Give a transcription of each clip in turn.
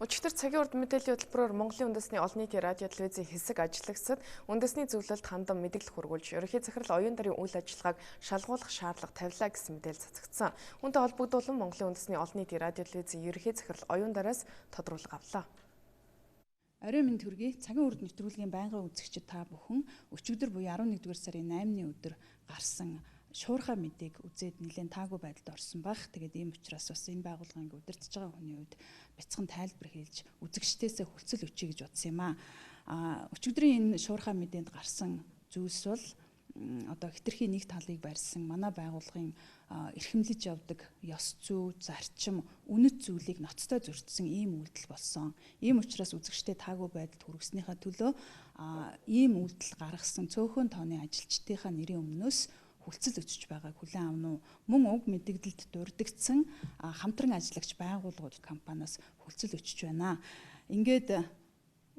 Өчигдөр цагийн урд мэдээллийн хөтөлбөрөөр Монголын үндэсний олон нийтийн радио телевизийн хэсэг ажиллагсад үндэсний зөвлөлд хандан мэдээлэл хүргүүлж, ерөнхий захирал оюун дарын үйл ажиллагааг шалгуулах шаардлага тавилаа гэсэн мэдээлэл цацагдсан. Үүнтэй холбогдуулан Монголын үндэсний олон нийтийн радио телевизийн ерөнхий захирал оюун дараас тодруулга авлаа. Оройн мэнд төргий, цагийн урд нэвтрүүлгийн байнгын үзэгчид та бүхэн өчигдөр буюу 11-р сарын 8-ны өдөр гарсан шуурхай мэдээг үзээд нэлээд таагүй байдалд орсон байх. Тэгээд ийм учраас бас энэ байгууллагын ингээ удирдах байгаа хүний хувьд бяцхан тайлбар хэлж үзэгчдээсээ хүлцэл өчье гэж бодсон юм аа. Өчигдрийн энэ шуурхай мэдээнд гарсан зүйлс бол одоо хэтэрхий нэг талыг барьсан манай байгууллагын эрхэмлэж явдаг ёс зүй, зарчим, үнэт зүйлийг ноцтой зөрчсөн ийм үйлдэл болсон. Ийм учраас үзэгчтэй таагүй байдалд хүргэснийхаа төлөө ийм үйлдэл гаргасан цөөхөн тооны ажилчдынхаа нэрийн өмнөөс хүлцэл өчөж байгааг хүлээн авна уу? Мөн уг мэдэгдэлд дурддагдсан хамтран ажиллагч байгууллагууд компаниас хүлцэл өчөж байна. Ингээд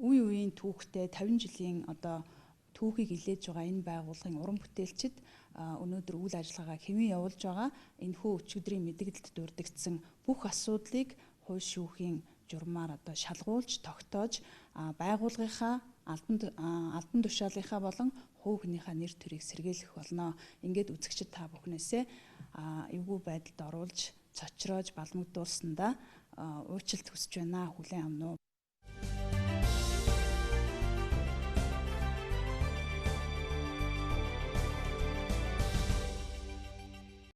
үе үеийн түүхтэй 50 жилийн одоо түүхийг илээж байгаа энэ байгууллагын уран бүтээлчид өнөөдөр үйл ажиллагаагаа хэвэн явуулж байгаа. Энэхүү өчигдрийн мэдэгдэлд дурддагдсан бүх асуудлыг хууль шүүхийн журмаар одоо шалгуулж, тогтоож байгууллагынхаа албан тушаалынхаа болон хувь хүнийхээ нэр төрийг сэргийлэх болно. Ингээд үзэгчид та бүхнээсээ эвгүй байдалд оруулж, цочроож, балмагдуулсандаа уучлалт хүсэж байна. Хүлээн авна уу?